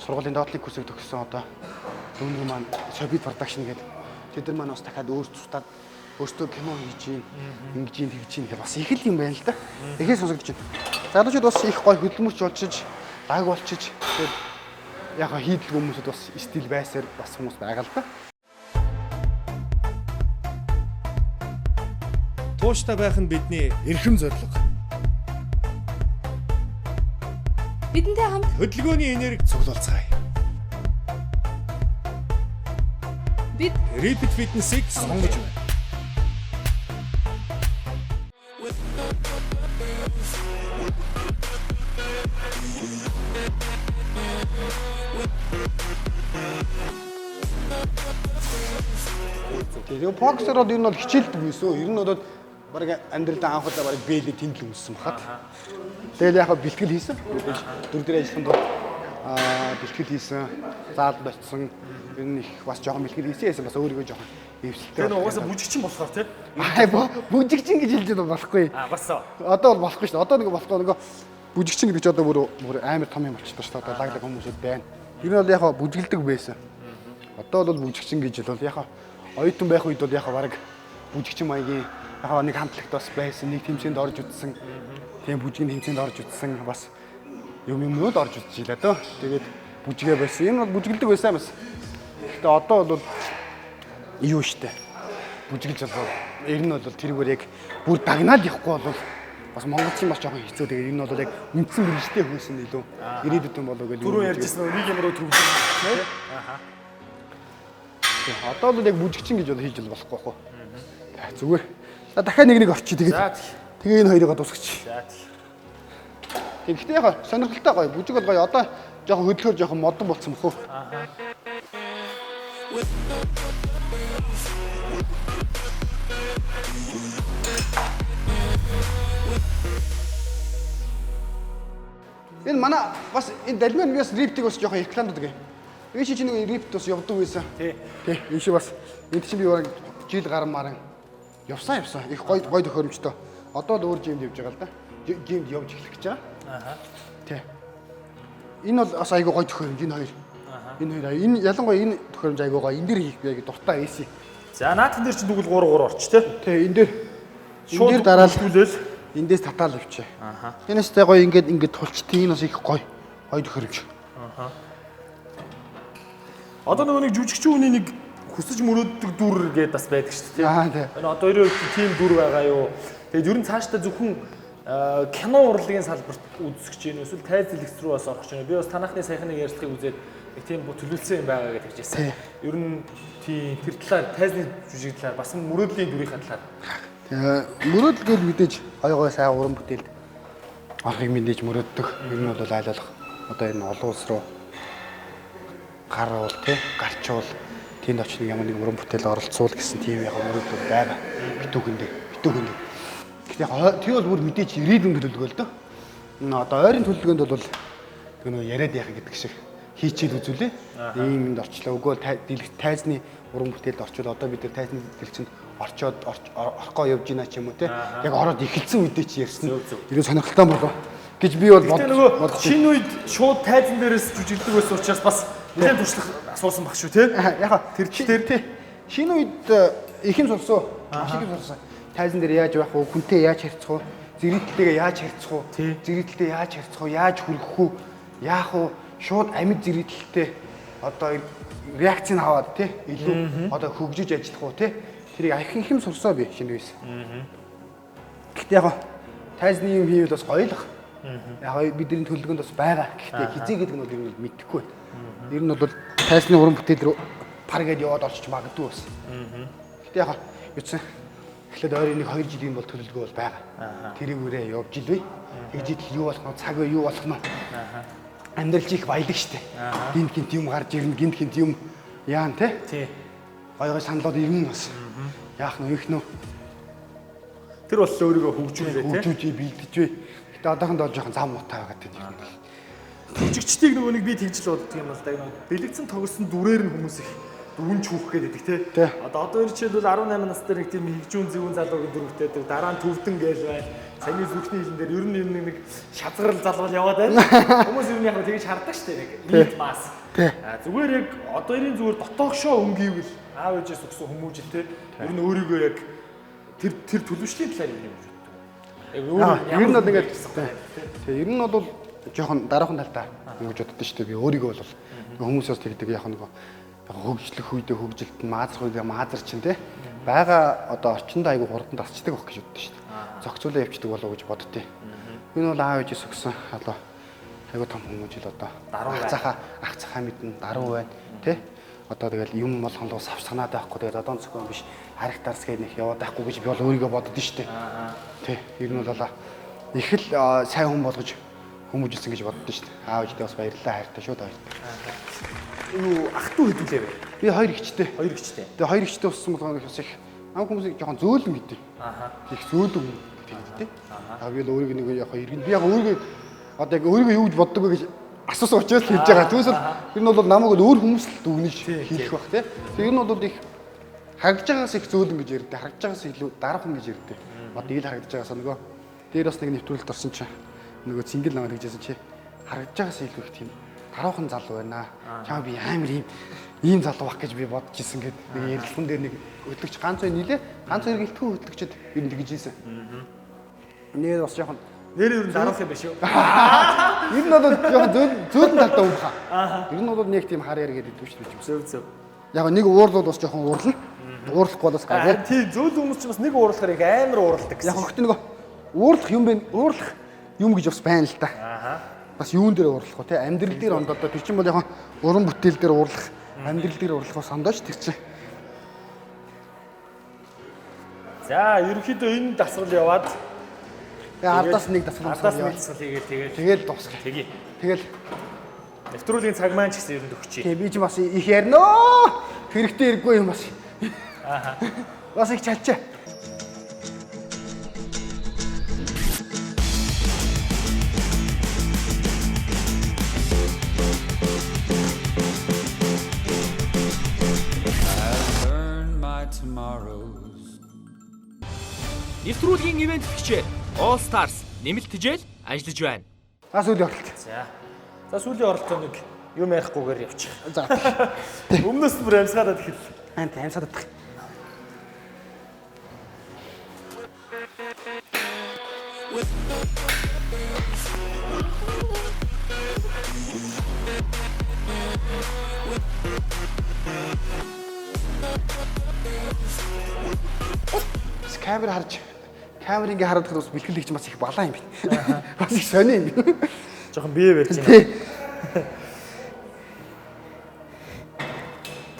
сургуулийн доотлын курсыг төгссөн одоо дүүнер маань Soviet production гэдэг тэд нар маань бас дахиад өөр цутаад өөртөө кино хийж юм, ингэж юм тэгж юм гэх бас их л юм байна л да. Эхээ сонсогдож байна. Залуучууд бас их гоё хөдөлмөрч болчиж, лаг болчиж тэгээд яг хийдэлгүй хүмүүсүүд бас стил байсаар бас хүмүүс байгаа л да. Тууштай байх нь бидний Эрхэм зорилго. Бидэнтэй хамт хөдөлгөөний энерги Цуглуулцгаая. Бид Rapid Fitness-ийг сонгож байна. Тэгээ боксер бол ер нь бол хичээлдэг байсан. Ер нь бол бараг амьдралдаа анх удаа бараг бээлий тэнд л өмссөн бахад. Тэгэл яг бэлтгэл хийсэн. Мэдээж дүр дээр ажиллахын тулд бэлтгэл хийсэн, зааланд очсон. Ер нь их бас жоохон бэлтгэл хийсэн байсан. Бас өөрийгөө жоохон эвсэлтэй. Тэр угаасаа бүжигчин болохоор тий. Аа бүжигчин гэж хэлж байгаа болохгүй. Аа бас. Одоо бол болохгүй шүү дээ. Одоо нэг болохгүй нөгөө бүжигчин гэдэг чи одоо бүр амар том юм болчихлоо шүү дээ. Одоо лаг лаг хүмүүсүүд байна. Ер нь бол яг бүжгэлдэг байсан. Одоо бол бүжигчин гэж бол яг оюутан байх үед бол яг бараг бүжигчин маягийн яг нэг хамтлагт бас байсан, нэг тэмцээнд орж үзсэн. Тийм бүжгийн тэмцээнд орж үзсэн бас юм юмнууд орж үзчихлээ лээ дөө. Тэгээд бүжгээ байсан. Энэ бол бүжгэлдэг байсан бас. Гэхдээ одоо бол юу штэ. Бүжгэлж болоо. Ер нь бол тэрүүгээр яг бүр дагнаал явахгүй бол бас монголчин бас жоохон хэцүү. Тэгээд ер нь бол яг үндсэн мэргэжтэй хөөсөн илүү ирээдүйд юм болоо гэж. Түрүү ярьжсэн нэг юм руу төвлөрсөн тий. Аха. Одоо бол яг бүжигчин гэж бол хийж болохгүй байхгүй. Зүгээр. За дахиад нэг орчий тэгээд. Тэгээ энэ хоёрыг дуусгачих. За. Тийм. Гэхдээ яг сонирхолтой гоё. Бүжиг бол гоё. Одоо жоохон хөдөлгөөр жоохон модон болцсон мөх үү? Аха. Энэ манай бас энэ далмаар би бас риптийг бас жоохон рекламддаг юм. Энэ чи нэг рипт бас явдаг байсан. Тий. Тий. Энэ шиг бас энд чинь би бараг жил гарan маран явсан. Их гоё гоё төхөөрөмжтэй. Одоо л өөр жимд явж байгаа л да. Жимд явж эхлэх гэж байгаа. Аха. Тий. Энэ бол бас айгүй гоё төхөөрөмж энэ хоёр. Аха. Энэ хоёр. Энэ ялангуяа энэ төхөөрөмж айгүй гоё. Энэ дэр хийх би айгүй дуртай байсан. За наатан дээр чинь тэгвэл 3 3 орч тий. Тий, энэ дээр энэ дээр дараал түлээл эндээс татаал явчих. Аха. Энэс тэ гоё ингээд тулчтын энэ бас их гоё. Гоё төхөөрөмж. Аха. Одоо нөгөө нэг жүжигчин хүний нэг хүсэж мөрөөддөг дүр гэдээ бас байдаг шүү дээ. Аа тий. Энэ одоо 92 тийм дүр байгаа юу? Тэгээд ер нь цаашдаа зөвхөн кино урлагийн салбарт үзэх гэж байна эсвэл тайз дэлгэц рүү бас орох гэж байна. Би бас танахны саяхны ярилцлагыг үзээд нэг тийм төлөвлөсөн юм байгаа гэж хэлжсэн. Ер нь тийм тэр талаар тайзны жүжиг талаар бас мөрөөдлийн дүрийн талаар. Тэгээ мөрөөдөл гэл мэдээж гоё гоё сайн уран бүтээлд орохыг мэдээж мөрөөддөг. Ер нь бол айл болох одоо энэ олон улс руу гаруул тий гарчуул тэнд очиж нэг ямар нэг уран бүтээл оролцуул гэсэн тийм яг мөрөөдөл байгаа. Битүүхэндээ. Гэхдээ яг тэр бол бүр мэдээж ирээдүйн төлөвлөгөө л дөө. Одоо ойрын төлөвлөгөөнд бол тэр нөгөө яриад яах гэдэг шиг хийчихэл үзүүлээ. Ийм юмд орчлоо. Үгүй бол тайзны уран бүтээлд орчвол одоо бид тэр тайзны дэлгэцэнд орчоод орохгүй явж гинэ ч юм уу те. Яг ороод эхэлсэн үедээ чи ярьсан. Тэр сонирхолтой болов гэж би бол бодож. Шинэ үед шууд тайзан дээрээс жүжиглдэг байсан учраас бас нэлээд туршлага асуусан баг шүү те. Яг тэр дээр те. Шинэ үед их юм сурсан. Маш их юм сурсан. Тайзан дээр яаж байх вэ? Хүнтэй яаж харьцах вэ? Зэрэгтэлтэйгээ яаж харьцах вэ? Зэрэгтэлтэй яаж харьцах вэ? Яаж хүргэх вэ? Яах вэ? Шууд амьд зэрэгтэлтэй одоо реакцийг аваад те илүү одоо хөгжиж ажиллах уу те. Тэрийг их их юм сурсаа би шинэ үеэс. Гэхдээ яг тайзны юм хийвэл бас гоё л ах. Яг бидний төлөвлөгөөнд бас байгаа. Гэхдээ хизээ гэдэг нь бол ер нь мэдэхгүй байна. Ер нь бол тайзны уран бүтээл рүү пар гээд яваад орчиж магадгүй бас. Гэхдээ яг юуцсан эхлээд ойрын нэг 2 жилийн бол төлөвлөгөө бол байгаа. Тэрийг үрээ явж илвэ. Тэгж идэл юу болох нь цаг үе юу болох нь. Амьдрал чи их баялаг штэ. Гинт гинт юм гарч ирнэ, гинт гинт юм яан те. Тий. Гоё гоё саналууд ирнэ бас. Яах нь их нөө. Тэр бол өөрийгөө хөгжүүлээ те. Хөгжүүлж бэлдэж бай. Гэтэ одоохондоо жоохон зам муутай байгаа тийм юм. Жүжигчдийг нөгөө нэг би тэгж л боддог юм л да. Нөгөө бэлэгцэн тогсон дүрээр нь хүмүүс их дүн чүүх гэдэг тий. Тий. Одоо жишээлбэл 18 нас дээр нэг тийм хигжүүн зэвүүн залуугийн дүр бүтээдэг. Дараа нь төвдөн гээл байна. Саяны зүрхний хилэн дээр ер нь ер нь нэг шазгарл залуул яваад байна. Хүмүүс ер нь яг тэгж хардаг штэ нэг нийт масс. Тий. А зүгээр яг одоо ерийн зүгээр дотоогшоо өнгийвэл аав ээжээс өгсөн хүмүүжил те. Ер нь өөрийгөө яг тэр тэр төлөвшлийн талаар юм гэж боддог. Яг Аа, өөрөө ер нь бол ингээд тий, ер нь бол жоохон дараахан талдаа ингэж боддоо шүү дээ. Би өөрийгөө бол хүмүүс бас тэгдэг яг нэг хөгжлөх үедээ хөгжилт нь маазрах үедээ маазар чинь тий. Бага одоо орчиндөө айгу хурдан тасчдаг байх гэж боддоо шүү дээ. Зохицуулаа явчихдаг болов уу гэж боддتي. Энэ бол аав ээжээс өгсөн одоо айгу том хүмүүжил одоо Даруй ах захаа ах захаа мэднэ даруй байна тий. Одоо тэгэл юм болгон руу сав санаад байхгүй тэгэл одоон зөхөн биш харих дарс гээд нэг яваад байхгүй гэж би бол өөрийгөө боддоо шүү дээ. Тий, ер нь бол их л сайн хүн болгож хүмүүжилсэн гэж боддоо шүү дээ. Аав ээждээ бас баярлалаа хайртай шүү дээ. Юу ах トゥ хэдүүлээ вэ? Би хоёр эгчтэй. Хоёр эгчтэй. Тэгээ хоёр эгчтэй уссан болгоно бас их ам хүмүүсийг жоохон зөөлөн гэдэг. Аха. Их зөөлөн гэдэг тий. Аа би л өөрийгөө нэг яг иргэн би яг өөрийгөө одоо яг өөрийгөө юу гэж боддог вэ гэж асуусан учраас л хэлж байгаа. Түүнээс л ер нь бол намайг бол өөр хүмүүс л дүгнэж хэлэх бах тий. Тэгээ ер нь бол их харагдж байгаагаас их зөөлөн гэж ярьдээ. Харагдж байгаагаас илүү дараахан гэж ярьдээ. Одоо ил харагдж байгаас нөгөө дээр бас нэг нэвтрүүлэлт орсон чинь нөгөө цэнгэл намайг тэгжсэн чи харагдж байгаас илүү их тийм дараахан залуу байна. Чамаа би амар ийм залуу бах гэж би бодож исэн гэд нэг ярилцлаган дээр нэг хөтлөгч ганц хоёр нийлээ ганц хоёр гэлтгүй хөтлөгчд ер нь тэгж ийсэн. Нэр бас жоохон Нэр ер нь дараах юм биш үү? ер нь бол жоохон зөөлөн талтай юм хаа. Ер нь бол нэг тийм хар яр гэдэг шүү дээ. Зөв зөв. Яг нэг уурлууд бас жоохон уурлна. Уурлахгүй бол бас гайгүй. Аа тийм зөөлөн хүмүүс ч бас нэг уурлахаар их амар уурладаг гэсэн. Яг хөхт нөгөө уурлах юм бэ? Уурлах юм гэж бас байна л да. Ааха. Бас юун дээр уурлах вэ те? Амьдрал дээр ондоо тэр чинь бол яг уран бүтээл дээр уурлах, амьдрал дээр уурлах бас ондоо ш тэр чинь. За ерөнхийдөө энэ дасгал яваад Тэгээ ардаас нэг дасгал ардаас нэг дасгал хийгээл тэгээд Тэгэл дуусгая. тэгье. Тэгэл Нэвтрүүлгийн цаг маань ч гэсэн ер нь төгчий. тэгээ би ч бас их ярина. Хэрэгтэй хэрэггүй юм бас. Ааха. Бас их чалчаа. I've learned my tomorrows. Нэвтрүүлгийн ивент тэгчээ All Stars нэмэлт тижэл ажиллаж байна. За сүүлийн оролт. За. За сүүлийн оролтоо нэг юм ярихгүйгээр явчих. За. Өмнөөс нь бүр амьсгаадад эхэллээ. Аа амьсаад татах. Камер харж камер ингээ хараад бас бэлтгэл хийж бас их балаа юм байна. Бас их сони юм байна. Жохон бие барьж байна.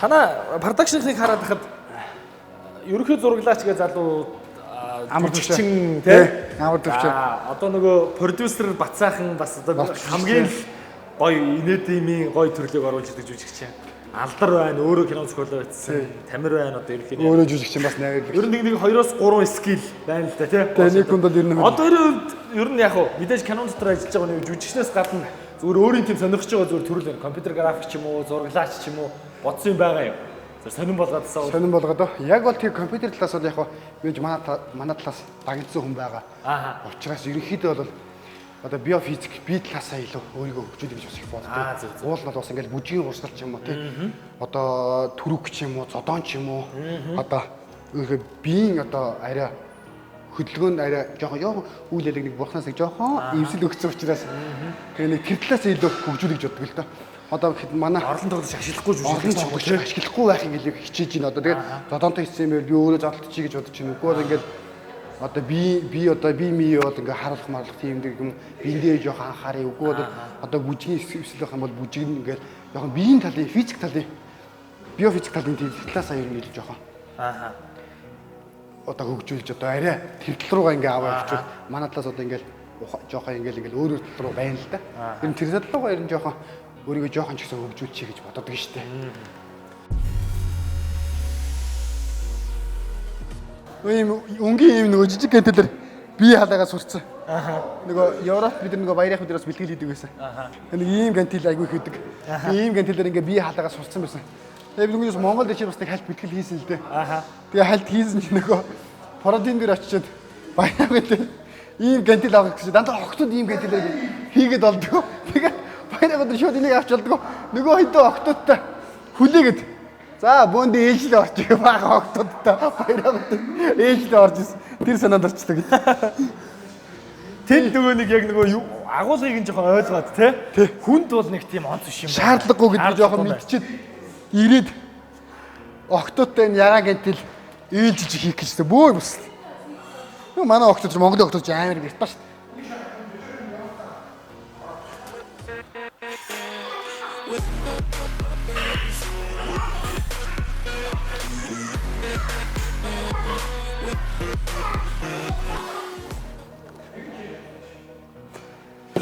Танаа продакшныг хараад хахад ерөнхий зураглаач гэ залуу Амар жүжигчин төвчөө. тий Тий, амар төвчөө. Одоо нөгөө продюсер Бацаахан бас одоо хамгийн л гоё инээдийн гоё төрлийг оруулж ирдэг жүжигчин. Алдар байна, өөрөө кино зохиолоо бичсэн. Тамир байна одоо ерөнхий. Өөрөө жүжигчин бас найрлаг. Ер нь нэг 2-оос 3 скил байна л да тий. Тэ нэг хүнд бол ер нь Одоо ер нь ер нь яг хуу мэдээж кинон дотор ажиллаж байгаа нэг жүжигчнээс гадна зүгээр өөрийн тийм сонирхож байгаа зүгээр төрөл байна. Компьютер график ч юм уу, зураглаач ч юм уу бодсон юм байгаа юм. Зөв сонирн болгоодсаа. Сонирн болгоод яг бол тэр компьютер талаас бол яг хуу би манай талаас дагнцсан хүн байгаа. Ааха. Учираас ерөнхийдөө бол одоо биофизик би талаасаа илүү өөрийгөө хөгжүүлэх гэж бас их Аа, боддог. зөв, зөв. Уул нь бол бас ингээл бүжгийн урсгал ч юм уу тий. Одоо түрүүк ч юм уу, зодон ч юм уу. Одоо өөрийнхөө биеийн одоо арай хөдөлгөөнд арай жоохон жоохон үйл ялэг нэг бурхнаас нэг жоохон эвсэл өгсөн учраас тэгээ нэг тэр талаас илүү хөгжүүлэх гэж боддог л доо. Одоо гэхэд манай Орлон тоглож ашиглахгүй олон жүжигч ч юм уу тоглогч ашиглахгүй байх юм гэлээ хичээж байна. Одоо тэгээд зодоонтой хийсэн юм байл би өөрөө зодтолчих гэж бодож байна. Үгүй бол ингээл одоо би одоо би ми бол ингээ харуулах марлах тийм нэг юм биендээ жоохон анхаарыг. Үгүй бол одоо бүжгийн эсэл байх юм бол бүжиг нь ингээл жоохон биеийн талын физик талын биофизик талын тийм талаас аяр нь илүү жоохон Ааха. одоо хөгжүүлж одоо арай тэр тал руугаа ингээ аваа явуучвал манай талаас одоо ингээл жоохон ингээл ингээл өөр өөр тал руу байна л да. Ер нь тэр тал руугаа ер нь жоохон өөрийгөө жоохон ч гэсэн хөгжүүлчихье гэж боддог шүү дээ. Ийм өнгийн ийм нөгөө жижиг гэнтэлэр бие халаагаа сурцсан. Нөгөө Европ бид нар нөгөө баярынх бид нар бас бэлтгэл хийдэг байсан. Нэг ийм гантил айгүй их хийдэг. Би ийм гантилээр ингээ бие халаагаа сурцсан байсан. Тэгээ би нөгөөс Монгол дэшээ бас нэг хальт бэлтгэл хийсэн л дээ. Тэгээ хальт хийсэн чинь нөгөө Породин дээр очиод баяраа гэдэг ийм гантил авах гэсэн. Дандаа охтууд ийм гантилээр хийгээд олдгоо. Тэгээд баяраа гэдэг шууд энийг авч олдгоо. Нөгөө хэдэн охтуудтай хүлээгээд за бөөндөө ээжлээ орчих бага охтуудтай баяраа гэдэг ээжлээ орж ирсэн. Тэр санаанд орчлоо гэж. Тэнд нөгөө нэг яг нөгөө юу агуулгыг нь жоохон ойлгоод те. Хүнд бол нэг тийм онц биш юм байна. Шаардлагагүй гэдэг жоохон мэдчихэд ирээд октодтой энэ ягаан гэнтэл ээлжиж хийх гэжсэн бөө бас. Юу манай октод Монголын октод амар гэрт ба шүү.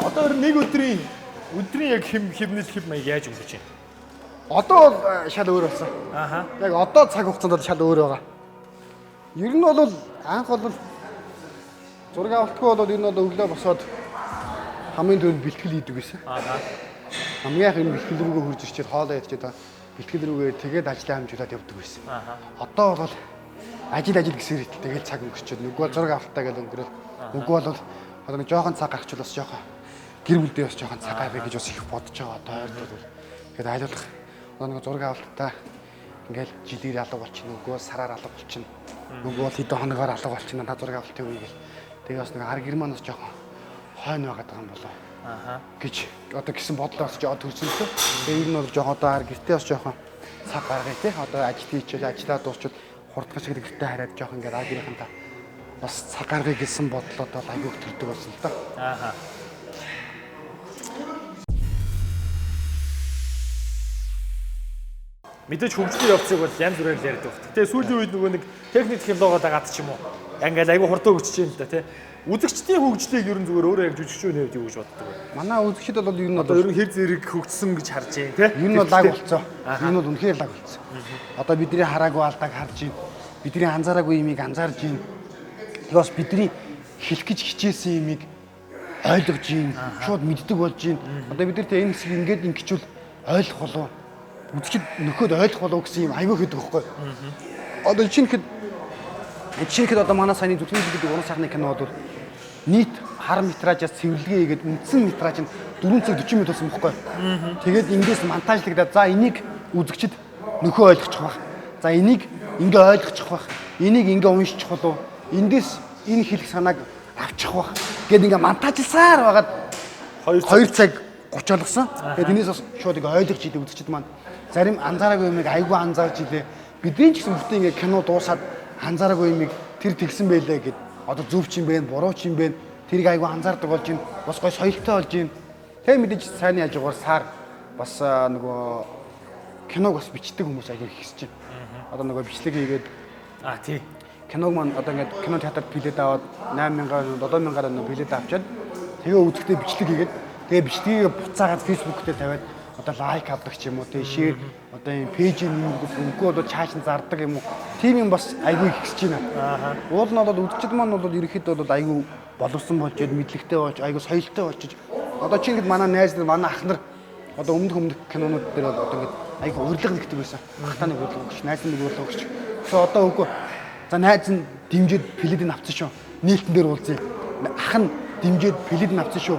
Одоо ер нь нэг өдрийн яг хэм хэвнэл хэв маяг яаж өнгөрч байна? Одоо бол шал өөр болсон. Аха. Яг одоо цаг хугацаанд бол шал өөр байгаа. Ер нь бол анх бол зураг авалтгүй бол ер нь бол өглөө босоод хамгийн түрүүнд бэлтгэл хийдэг байсан. Аха. Хамгийн анх энэ бэлтгэл рүүгээ хурж ирчээд хоолоо идчихэд бэлтгэл рүүгээ тэгээд ажлаа хамжуулаад явдаг байсан. Аха. Одоо бол ажил гэсээр итэл тэгэл цаг өнгөрчөөд нүггүй бол зураг авалтаа гэж өнгөрөөл. Нүггүй бол одоо нэг жоохон цаг гарчвал бас жоохон гэр бүлдээ бас жоохон цаг гаргая гэж бас их бодож байгаа одоо ойрд бол. Тэгээд айлуулах одоо нэг зураг авалтаа ингээл жилээр алга болчихно, үгүй бол сараар алга болчихно. Үгүй бол хэдэн хоногоор алга болчихно. Та зураг авалтыг үе гэл. Тэгээ бас нэг ар гэр маань бас жоохон хойно байгаад байгаа юм болоо. Аха. Гэж одоо гэсэн бодлоо бас жоо төрсөн л дээ. Тэгээ ер нь бол жоохон одоо ар гэртээ бас жоохон цаг гаргая те. Одоо ажил хийчихэл ажиллаа дуусчвал хурдгаж шиг гэртээ хараад жоохон ингээд ар гэрийнхэнтэй бас цаг гаргая гэсэн бодлоод бол айгүйх төрдөг болсон л доо. Аха. Мэдээж хөгжлийн явцыг бол янз бүрээр л ярьдаг. Гэтэ сүүлийн үед нөгөө нэг техник технологиод дагаад ч юм уу. Яг ингээл айгүй хурдан хөгжиж байна л да тий. Үзэгчдийн хөгжлийг ер нь зүгээр өөрөө яг жүжигчүүний хувьд юу гэж боддог вэ? Манай үзэгчд бол ер нь Одоо бол ер нь хэр зэрэг хөгжсөн гэж харж байна тий. ер нь бол лаг болцоо. Ер нь бол үнэхээр лаг болцсон. Одоо бидний хараагүй алдааг харж байна. Бидний анзаараагүй юмыг анзаарж байна. Тэгээ бас бидний хэлэх гэж хичээсэн юмыг ойлгож байна. Шууд мэддэг болж байна. Одоо бид нар тэ энэ хэсгийг ингээд ингэчүүл ойлгох болов. Үзэгчд нөхөд ойлгох болов гэсэн юм айгүй хөдөг байхгүй. Одоо жишээ нь одоо манай саяны зүтгэн гэдэг уран сайхны кино бол нийт хар метражаас цэвэрлэгээ хийгээд үндсэн метраж нь 4 цаг 40 минут болсон байхгүй. Тэгээд ингээс монтажлагдаад за энийг үзэгчд нөхөө ойлгочих байх. За энийг ингээ ойлгочих байх. Энийг ингээ уншчих болов. Эндээс энэ хэлэх санааг авчих байх. Гэт ингээ монтажлсаар байгаад 2 цаг 30 болгосон. Тэгээд энэс бас шууд ингээ ойлгож идэв үзэгчд маань. Зарим анзаараагүй юмыг айгүй анзаарч илээ. Бидний ч гэсэн бүтэн ингээ кино дуусаад анзаараагүй юмыг тэр тэгсэн байлээ гэд одоо зөв ч юм бэ, буруу ч юм бэ, тэрийг айгүй анзаардаг болж байна. Бас гой соёлтой болж байна. Тэгээ мэдээж сайнны хажуугаар сар бас нөгөө киног бас бичдэг хүмүүс айгүй ихсэж байна. Одоо нөгөө бичлэг хийгээд А тий. киног маань одоо ингээд кино театрт билет аваад 8000-аар 7000-аар нөгөө билет авчаад тэгээ үзэхдээ бичлэг хийгээд тэгээ бичлэгийг буцаагаад Facebook дээр тавиад одоо лайк авдаг ч юм уу тэгээ шеэр одоо юм пэйжийн нэмэгдэх үгүй бол чааш нь зардаг юм уу тийм юм бас айгүй их ихсэж байна. Уул нь бол үзэгчд маань бол ерөнхийдөө бол айгүй боловсон болж ихэд мэдлэгтэй болж айгүй соёлтой болчих. Одоо чи ингээд манай найз нар манай ах нар одоо өмнөх кинонууд дээр бол одоо ингээд айгүй урилга нэгдэг байсан. Ахтаа нэг урилга өгч, найз нэг урилга өгч. Тэгэхээр одоо үгүй. За найз нь дэмжиж пледийг авсан шүү. Нийлтэн дээр уулзъя. Ах нь дэмжиж плед нь авсан шүү.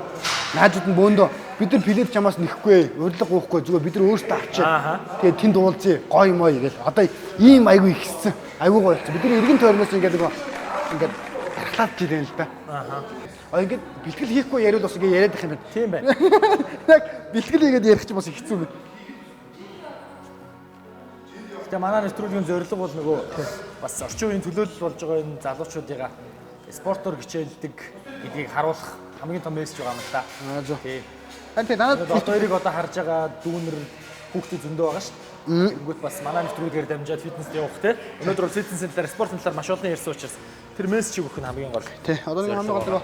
Найзууд нь бөөндөө бид нар плед чамаас нэхгүй, урилга уухгүй зүгээр бид нар өөрсдөө авчаа. Тэгээд тэнд уулзъя. Гой мой гэл. Одоо ийм айгүй ихссэн. Айгүй гоё болсон. Бид нар эргэн тойрноос ингээд нөгөө ингээд дархлаад жилэн л да. Аа. Ингээд бэлтгэл хийхгүй яриул бас ингээд яриад их юм байна. Тийм байна. Яг бэлтгэл хийгээд ярих чинь бас хэцүү байна. Гэтэ манай нэвтрүүлгийн зорилго бол нөгөө бас орчин үеийн төлөөлөл болж байгаа энэ залуучуудыгаа спортоор хичээлдэг гэдгийг харуулах хамгийн том мессеж байгаа юм л да. Аа зөв. Тий. Харин тий надад Одоо хоёрыг одоо харж байгаа дүүнер хүүхдүүд зөндөө байгаа шүү дээ. Тэнгүүт бас манай нэвтрүүлгээр дамжаад фитнест явах те. Өнөөдөр бол фитнесийн талаар, спортын талаар маш олон ярьсан учраас тэр мессежийг өгөх нь хамгийн гол. тий одоо нэг хамгийн гол нөгөө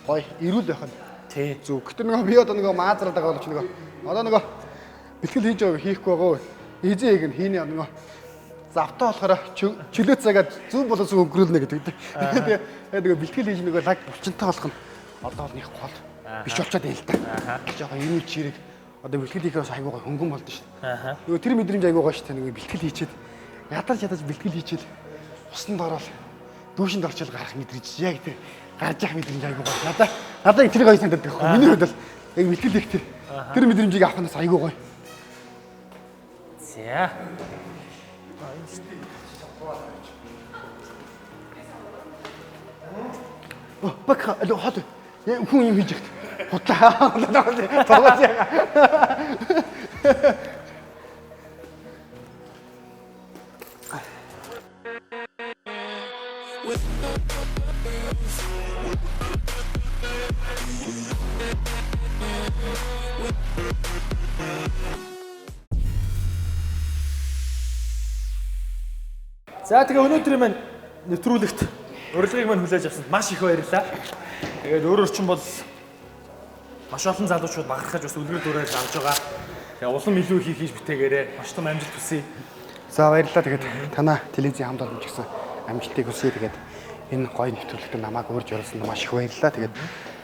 гоё эрүүл байх нь Тий. зөв. Гэтэ нөгөө би одоо нөгөө маазраад байгаа боловч нөгөө одоо нөгөө бэлтгэл хийж байгааг хийхгүй байгаа. Эзэн хийх нь хийнэ нөгөө Завтаа болохоор чөлөө цагаа зүүн болоос өнгөрүүлнэ гэдэг. Тэгээ тэгээ бэлтгэл хийж нөгөө лаг булчинтай болох нь одоо бол нэг гол биш болчиход байна л да. Жохон эрүүл чирэг одоо бэлтгэл хийхээр бас айгүй гой хөнгөн болдсон шүү дээ. Нөгөө тэр мэдрэмж айгүй гоё шүү дээ. Нөгөө бэлтгэл хийчихэд ядарч ядаж бэлтгэл хийчихэд усанд ороод дүүшинд орчил гарах мэдрэмж яг тэр гарч явах мэдрэмж айгүй гоё. Надаа яг тэр гоё санагддаг байхгүй. Миний хувьд бол яг бэлтгэл хийх тэр мэдрэмжийг авах нь бас айгүй гоё. За. Бак хот хүн юм хийж ихт. Хутлаа. Тоглож яга. За тэгээ өнөөдрийн маань нэвтрүүлэгт урилгыг маань хүлээж авсанд маш их баярлалаа. Тэгээд өөрөөр чинь бол маш олон залуучууд бахархаж бас үлгэр дуурайл авж байгаа. Тэгээ улам илүү их хийж бүтээгээрэй. Маш том амжилт хүсье. За баярлалаа. Тэгээд танаа телевизийн хамт олон ч гэсэн амжилтыг хүсье. Тэгээд энэ гоё нэвтрүүлэгт намайг урьж оруулсанд маш их баярлалаа. Тэгээд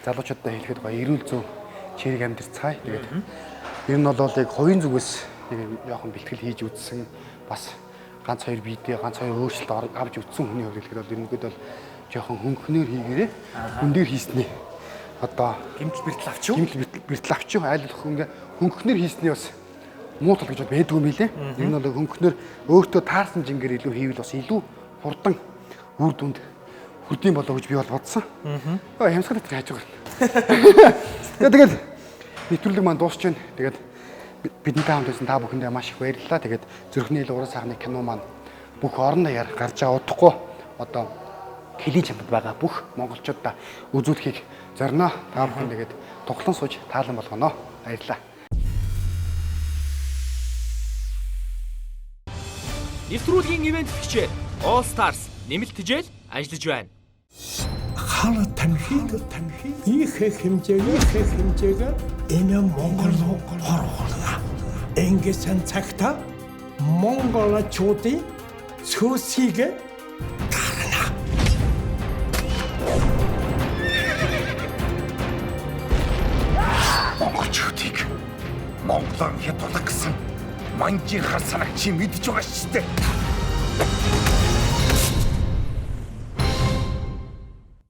залуучуудаа хэлэхэд гоё эрүүл зүйн чирэг амьдарцгаая. Тэгээд ер нь бол яг хувийн зүгээс нэг жоохон бэлтгэл хийж үзсэн бас ганц хоёр биедээ ганц хоёр өөрчлөлт авч үзсэн хүний хувьд хэлэхэд бол ерөнхийдөө бол жоохон хөнгөнөөр хийгээрэй. Хүн дээр хийсний одоо гэмтэл бэртэл авч юу? Гэмтэл бэртэл авч юу? Айл болох ингээ хөнгөнөөр хийсний бас муу тал гэж байдгүй юм билээ. Ер нь бол хөнгөнөөр өөртөө таарсан жингээр илүү хийвэл бас илүү хурдан үр дүнд хүрдэм болоо гэж би бол бодсон. Аа хямсгал дээр хайж байгаа. Тэгээд нэвтрүүлэг маань дуусч байна. Тэгээд бидэнтэй хамт байсан та бүхэндээ маш их баярлалаа. Тэгээд зүрхний ил уран сайхны кино маань бүх орон даяар гарч байгаа удахгүй одоо хөлийн чамд байгаа бүх монголчуудаа үзүүлэхийг зорино. Та бүхэн тэгээд тухлан сууж таалан болгоно. Баярлалаа. Нэвтрүүлгийн ивент тэгчээр All Stars нэмэлт тижэл ажиллаж байна. Хар тамхи их хэмжээгээр энэ Монгол руу оруулна. Ингэсэн цагта монголчуудын цөсийг тарна. Монголчуудыг Монголоор хятгалах гэсэн манжийн хар санааг чи мэдж байгаа шүү дээ.